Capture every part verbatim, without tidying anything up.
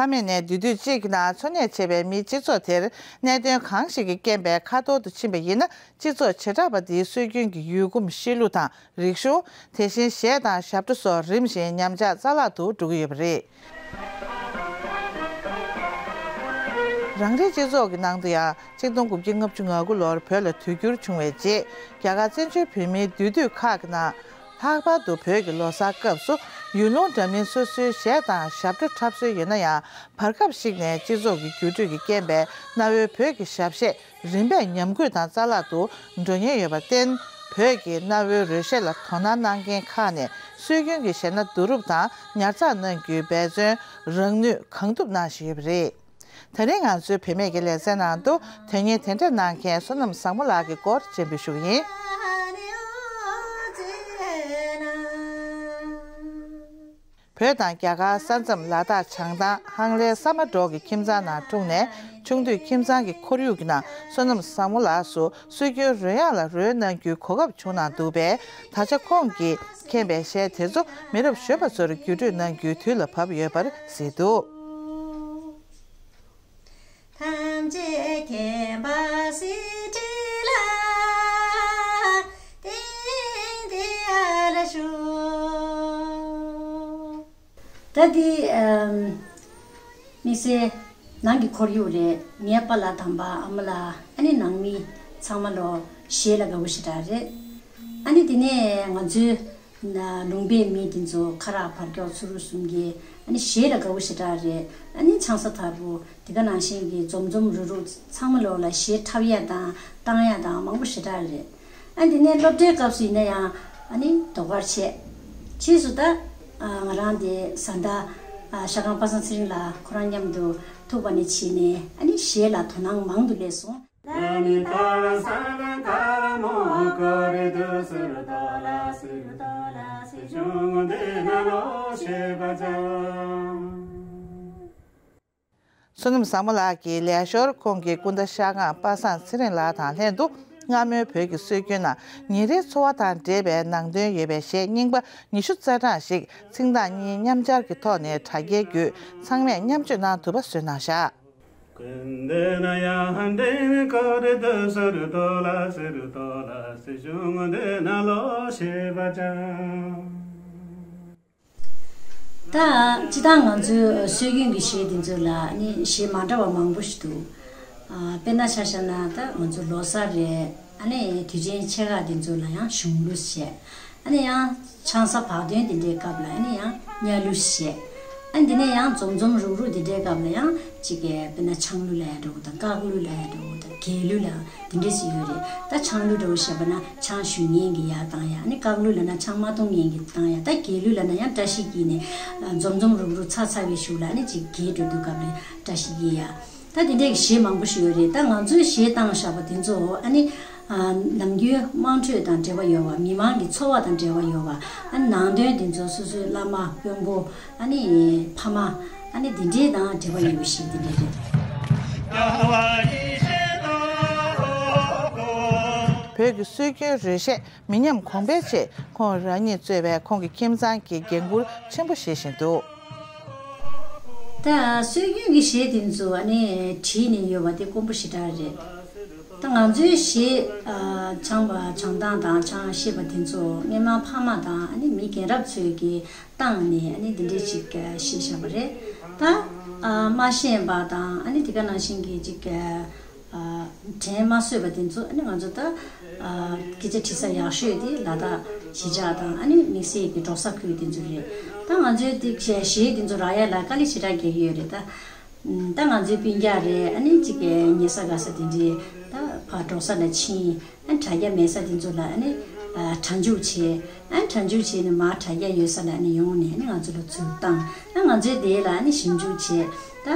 ལྷ་མེད་ནས་འདུས་སྡོད་ཅིག་གི་ནང་འཚོ་གནས་བྱེད་པའི་མིའི་སྤྱི་ཚོགས་དེར་གནད་དོན་གང་ཞིག་གི་རྐྱེན་པས་ཁ་འཐོར་དུ་ཕྱིན་པ་ཡིན་ན། སྤྱི་ཚོགས་བྱེ་བྲག་པ་འདིའི་སྲོལ་རྒྱུན་གྱི་ཡུལ་གོམས་གཤིས་ལུགས་དང་། རིག་གཞུང་། དེ་བཞིན་གཞས་དང་ཞབས་བྲོ་སོགས་རིམ་བཞིན་ཉམས་ཆག་རྩ་བརླག་ཏུ་འགྲོ་གི་ཡོད་པ་རེད། རང་རེའི་སྤྱི་ཚོགས་ཀྱི་ནང་དུ་ཡང་ཆིག་སྟོང་དགུ་བརྒྱ་ལྔ་བཅུ་ང་དགུ་ལོར་བོད་ལ་དུས་འགྱུར་བྱུང་བའི་རྗེས། རྒྱ་གར་བཙན་བྱོལ་བོད་མིའི་འདུས་སྡོད་ཁག་གི་ནང་། ལྷག་པར་དུ་བོད་ཀྱི་ལོ་གསར་སྐབས་སུ་ཡུལ་ལུང་འདྲ་མིན་སོ་སོའི་གཞས་དང་ཞབས་བྲོ་འཁྲབ་སྲོལ་ཡོད་ན་ཡང་། བར་སྐབས་ཤིག་ནས་སྤྱི་ཚོགས་ཀྱི་འགྱུར་འགྲོས་ཀྱི་རྐྱེན་པས་གནའ་བོའི་བོད་ཀྱི་ཞབས་གཞས་རིམ་པས་ཉམས་རྒུད་དང་རྩ་བརླག་ཏུ་འགྲོ་ཉེན་ཡོད་པར་བརྟེན། བོད་ཀྱི་གནའ་བོའི་རོལ་གཞས་ལ་དོ་སྣང་གནང་མཁན་ཁག་ནས་སྲོལ་རྒྱུན་གྱི་གཞས་སྣ་བསྡུ་རུབ་དང་ཉར་ཚགས་གནང་རྒྱུའི་འབད་བརྩོན་རང་ནུས་གང་ཐུབ་གནང་བཞིན་ཡོད་པ་རེད། ད་རིང་ང་ཚོའི་བུད་མེད་ཀྱི་ལེ་ཚན་ནང་དུ་དོན་གཉེར་དེ་འདྲ་གནང་མཁན་བསོད་ནམས་བཟང་མོ་ལགས་ཀྱི་སྐོར་སྤྱན་འབུལ་ཞུ་གི་ཡིན། བོད་དང་རྒྱ་གར་ས་མཚམས་ལ་དྭགས་བྱང་ཐང་ཧང་ལེ་ས་མ་འབྲོག་གི་ཁྱིམ་ཚང་ནང་འཁྲུངས་ནས། ཆུང་དུས་ཁྱིམ་ཚང་གི་ཁོར་ཡུག་གི་ནང་བསོད་ནམས་བཟང་མོ་ལགས་སུ་སྲོལ་རྒྱུན་རོལ་དབྱངས་ལ་རོལ་གནང་རྒྱུའི་གོ་སྐབས་བྱུང་གནང་འདུག་པས། ད་ཆ་ཁོང་གིས་མཁྱེན་པའི་གཞས་དེ་ཚོ་མི་རབས་གཞོན་པ་ཚོར་བརྒྱུད་སྤྲོད་གནང་རྒྱུའི་དུས་ལ་བབ་ཡོད་པར་གཟིགས་འདུག། ཐམས་ཅད་མཁྱེན་པ་སྲིད་ཁྲི་ལ་བརྟན་བརྟན་ལ་བཞུགས། ད་འདི་ཨམ་དམིགས་བསལ་ནང་གི་ཁོར་ཡུག་རེད། ངའི་པཱ་ལགས་དམ་པ་ཨ་མ་ལགས་ཨ་ནི་ནང་མི་ཚང་མ་ལོ་གཞས་ལ་དགའ་བོ་ཞེ་དྲག་རེད། ཨ་ནི་དེ་ནས་ང་ཚོའི་ན་ལུང་པའི་མི་དེ་ཚོ་ཁ་རག་བར་སྐྱོག་ཚུ་རུ་གསུམ་གྱི་ཨ་ནི་གཞས་ལ་དགའ་བོ་ཞེ་དྲག་རེད། ཨ་ནི་ཆང་ས་དར་པོ་དེ་ག་ནང་བཞིན་གྱི་འཛོམས་འཛོམས་རུག་རུག་ཚང་མ་ལོ་ལ་གཞས་འཁྲབ་ཡ་དང་བཏང་ཡ་དང་མང་པོ་ཞེ་དྲག་རེད། ཨ་འདི་ནས་སློབ་གྲྭའི་སྐབས་སུ་ཡིན་ན་ཡང་ཨ་ནི་དོགས་པ་ཆེ། ཕྱིས་སུ་ད་ང་རང་དེ་བཟའ་ཟླ་ཨ་ཤ་ཁང་པ་སངས་ཚེ་རིང་ལགས་ཁོ་རང་མཉམ་དུ་ཐུག་པ་ནས་ཕྱིན་ནས་ཨ་ནི་གཞས་ལ་དོ་སྣང་མང་དུ་སླེབས་སོང་། བསོད་ནམས་བཟང་མོ་ལགས་ཀྱི་ལས་ཞོར་ཁོང་གི་སྐུ་ཟླ་ཤ་སྒང་པ་སངས་ཚེ་རིང་ལགས་དང་ལྷན་དུ། སྔ་མོའི་བོད་ཀྱི་སྲོལ་རྒྱུན་ནང་ཉིན་རེའི་འཚོ་བ་དང་འབྲེལ་བའི་ནང་དོན་ཡོད་པའི་གཞས་རྙིང་པ་ཉི་ཤུ་རྩ་གྲངས་ཤིག་ཚིག་མདངས་གཉིས་མཉམ་སྦྱར་གྱི་ཐོག་ནས་དྲ་རྒྱའི་བརྒྱུད་ཚང་མས་མཉམ་སྤྱོད་གནང་ཐུབ་པ་བཟོས་གནང་བཞག། ད་སྤྱིར་བཏང་ང་ཚོའི་སྲོལ་རྒྱུན་གྱི་གཞས་འདི་ཚོ་ལ་ནི་གཞས་མ་འདྲ་བ་མང་པོ་ཞིག་འདུག། ཨ་དཔེར་ན་ཆ་བཞག་ན་ད་ང་ཚོ་ལོ་གསར་རེད། ཨ་ནི་དུས་ཆེན་ཆེ་ཁག་འདི་ཚོ་ལ་ཡང་གཞུང་གླུ་བཤད། ཨ་ནི་ཡང་ཆང་ས་བག་སྟོན་འདི་འདྲའི་སྐབས་ལ་ཨ་ནི་ཡང་གཉའ་གླུ་བཤད། ཨ་ནི་འདི་ནས་ཡང་འཛོམས་འཛོམས་རུག་རུག་འདི་འདྲའི་སྐབས་ལ་ཡང་ཅིག་གི་དཔེར་ན་ཆང་གླུ་ལབ་ཡ་འདྲ་བོ་དང་སྐག་གླུ་ལབ་ཡ་འདྲ་བོ་དང་རྒྱལ་གླུ་ལབ་འདི་འདྲས་ཞིག་ཡོད་རེད། ད་ཆང་གླུ་འདྲ་བོ་བཤད་པ་ན་ཆང་བཞུ་མཁན་གྱི་ཡར་བཏང་ཡ། ཨ་ནི་སྐག་གླུ་ལབ་ན་ཆང་མ་འཐུང་མཁན་གྱི་བཏང་ཡ། ད་རྒྱལ་གླུ་ལབ་ན་ཡང་བཀྲ་ཤིས་འཁྱིལ་ནས་འཛོམས་འཛོམས་རུག་རུག་ཚར་ཚར་བའི་གཞུག་ལ་ཨ་ནི་ཅིག་རྒྱལ་འགྲོ་དུས་སྐབས་ལ་བཀྲ་ཤིས་འཁྱིལ་ཡ། ད་དེ་འདྲའི་གཞས་མང་པོ་ཞིག་ཡོད་རེད། ད་ང་ཚོའི་གཞས་བཏང་བཞག་པ་དེ་ཚོ་ཨ་ནི་ནམ་རྒྱུན་དམངས་ཁྲོད་དང་འབྲེལ་བ་ཡོད་པ། མི་མང་གི་འཚོ་བ་དང་འབྲེལ་བ་ཡོད་པ། ཨ་ནི་ནང་དོན་དེ་ཚོ་སོ་སོའི་བླ་མ་དཔོན་པོ་ཨ་ནི་ཕ་མ་ཨ་ནི་དེ་འདྲའི་དང་འབྲེལ་བ་ཡོད་པ་ཞིག་དེ་འདྲ་རེད། བོད་ཀྱི་སྲོལ་རྒྱུན་རོལ་གཞས་མི་ཉམས་གོང་འཕེལ་ཆེད་ཁོང་རང་ཉིད་གཙོས་པའི་ཁོང་གི་ཁྱིམ་ཚང་གིས་འགན་འཁུར་ཆེན་པོ་བཞེས་བཞིན་འདུག། ད་སྲོལ་རྒྱུན་གྱི་གཞས་དེ་ཚོ་ཨ་ནི་བྲིས་ནས་ཡོད་པ་དེ་དཀོན་པོ་ཞེ་དྲག་རེད། ད་ང་ཚོའི་གཞས་ཨ་སྦྱངས་པ་སྦྱང་སྟངས་དང་སྦྱང་ཤེས་པ་དེ་ཚོ་སྔོན་མ་ཕ་མ་དང་ཨ་ནི་མི་རྒན་རབས་ཚོས་ཀྱིས་བཏང་ནས་ཨ་ནི་འདི་འདྲས་ཅིག་ཤེས་བཞག་པ་རེད། ད་ཨ་མ་ཤེས་པ་དང་ཨ་ནི་དེ་ག་ནང་བཞིན་གྱི་ཅིག་ཨ་དྲན་མ་སོས་པ་དེ་ཚོ་ཨ་ནི་ང་ཚོ་ད་ཨ་སྐད་ཆ་དྲི་ས་ཡག་ཤོས་དེ་ལ་དྭགས་གཞིས་ཆགས་དང་ཨ་ནི་དམིགས་བསལ་གྱི་འབྲོག་ས་ཁུལ་དེ་ཚོ་རེད། ད་ང་ཚོའི་དེ་གཞས་དེ་ཚོ་རག་ཡ་ལ་དཀའ་ལས་ཞེ་དྲག་རྒྱག་གི་ཡོད་རེད་ད། ད་ང་ཚོའི་སྤུན་ཀྱག་རེད། ཨ་ནི་གཅིག་གི་ཉེ་ས་དགའ་ས་དེ་འདྲའི་ད་ཕར་འབྲོག་ས་ལ་ཕྱིན། ཨ་ནི་དྲ་རྒྱ་མེད་ས་དེ་ཚོ་ལ་ཨ་ནི་ཨ་གྲ་འཇུག་བྱས། ཨ་ནི་གྲ་འཇུག་བྱས་ནས་མར་དྲ་རྒྱ་ཡོད་ས་ལ་ཨ་ནི་ཡོང་ནས་ཨ་ནི་ང་ཚོ་ལ་ཚུར་བཏང་། ཨ་ང་ཚོའི་དེ་ལ་ཨ་ནི་ཞིབ་འཇུག་བྱས། ད་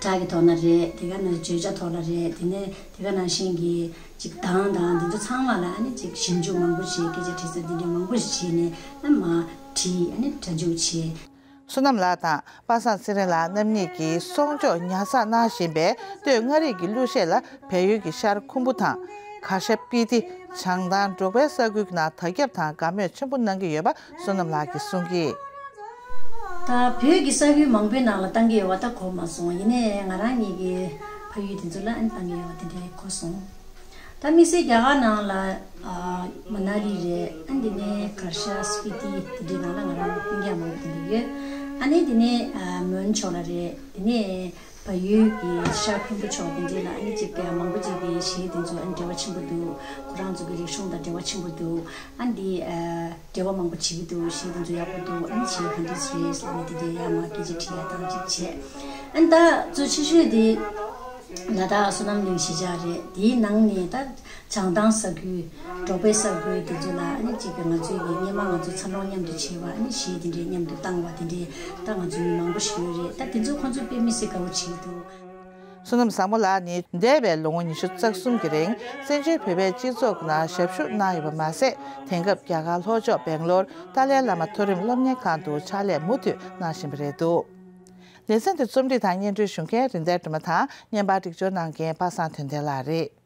སྒྲ་གི་ཐོག་ན་རེད། དེ་ག་ནང་བརྗོད་བྱ་ཐོག་ལ་རེད། དེ་ནས་དེ་ག་ནང་བཞིན་གྱི་ཅིག་གདངས་དང་འདི་ཚོ་ཚང་མ་ལ་ཨ་ནི་ཅིག་ཞིབ་འཇུག་མང་པོ་བྱས། སྐད་ཆ་དྲི་ས་འདི་འདྲ་མང་པོ་ཞིག་བྱས་ནས་ཨ་མར་བྲིས། ཨ་ནི་གྲ་འཇུག་བྱས། བསོད་ནམས་ལགས་དང་པ་སངས་ཚེ་རིང་ལགས་རྣམ་གཉིས་ཀྱིས་གསོག་འཇོག་ཉར་ཚགས་གནང་བཞིན་པའི་སྟོད་མངའ་རིས་ཀྱི་གླུ་གཞས་ལ་བལ་ཡུལ་གྱི་ཤར་ཁུམ་བུ་དང་། གར་ཞ་སྤི་ཏི། བྱང་ཐང་འབྲོག་པའི་ས་ཁུལ་གྱི་ནང་དར་ཁྱབ་དང་དགའ་མོས་ཆེན་པོ་གནང་གི་ཡོད་པ་བསོད་ནམས་ལགས་ཀྱིས་གསུང་གིས། ད་བོད་ཀྱི་ས་ཁུལ་མང་པོའི་ནང་ལ་བཏང་གི་ཡོད་པ་ད་གོ་མ་སོང་། ཡིན་ནའི་ང་རང་ཉིད་ཀྱི་ཕ་ཡུལ་དེ་ཚོ་ལ་ཨ་ནི་བཏང་གི་ཡོད་པ་དེ་འདྲའི་གོ་སོང་། ད་དམིགས་བསལ་རྒྱ་གར་ནང་ལ་ཨ་མ་ན་ལི་རེད། ཨ་ནི་དེ་ནས་གར་ཤ་སྤི་ཏི་དེ་འདྲའི་ནང་ལ་ང་རང་སྤུན་ཀྱག་མང་པོ་དེ་འདྲ་ཡོད། ཨ་ནི་དེ་ནས་ཨ་མོན་ཕྱོགས་ལ་རེད། དེ་ནས་བལ་ཡུལ་གྱི་ཤར་ཁུན་པོ་ཕྱོགས་དེ་འདྲའི་ལ་ཨ་ནི་གཅིག་མང་པོ་ཅིག་གི་གཞས་དེ་ཚོ་ཨ་ནི་འབྲེལ་བ་ཆེན་པོ་འདུག་ཁོ་རང་ཚོ་གི་རིག་གཞུང་དང་འབྲེལ་བ་ཆེན་པོ་འདུག་ཨ་ནི་དེ་ཨ་འབྲེལ་བ་མང་པོ་བྱེད་ཀྱི་འདུག་གཞས་དེ་ཚོ་ཡག་པོ་འདུག་ཨ་ནི་གཞས་ག་འདྲས་རེད་ཟེར་ནས་དེ་འདྲའི་ཡར་མར་སྐད་ཆ་དྲི་ཡ་དང་གཅིག་བྱས། ཨ་ནི་ད་གཙོ་ཆེ་ཤོས་དེ་ལ་དྭགས་བསོད་ནམས་གླིང་གཞིས་ཆགས་རེད། དེའི་ནང་ནས་ད་བྱང་ཐང་ས་ཁུལ། འབྲོག་པའི་ས་ཁུལ་དེ་ཚོ་ལ་ཨ་ནི་གཅིག་གི་ང་ཚོའི་གི་སྔོན་མ་ང་ཚོ་འཚར་ལོངས་མཉམ་དུ་བྱས་པ། ཨ་ནི་གཞས་དེ་འདྲའི་མཉམ་དུ་བཏང་བ་དེ་འདྲའི་ད་ང་ཚོ་མི་མང་པོ་ཞིག་ཡོད་རེད། ད་དེ་ཚོ་ཁོང་ཚོ་དཔེ་མི་སྲིད་དགའ་བོ་བྱེད་ཀྱི་འདུག་བསོད་ནམས་བཟང་པོ་ལགས་ནི་འདས་པའི་ལོ་ངོ་ཉི་ཤུ་རྩ་གསུམ་གྱི་རིང་བཙན་བྱོལ་བོད་པའི་སྤྱི་ཚོགས་ནང་ཞབས་ཞུ་གནང་ཡོད་པ་མ་ཟད། དེང་སྐབས་རྒྱ་གར་ལྷོ་ཕྱོགས་སྦེང་ལོར་ཏཱ་ལའི་བླ་མ་མཐོ་རིམ་སློབ་གཉེར་ཁང་དུ་ཕྱག་ལས་མུ་མཐུད་གནང་བཞིན་པ་རེད་འདུག་ལེ་ཚན་འདི་རྩོམ་སྒྲིག་དང་སྙན་སྒྲོན་ཞུ་མཁན་རིན་ལྡན་སྒྲོལ་མ་དང་། བརྙན་པར་སྒྲིག་སྦྱོར་གནང་མཁན་པ་སངས་དོན་ལྡན་ལགས་རེད།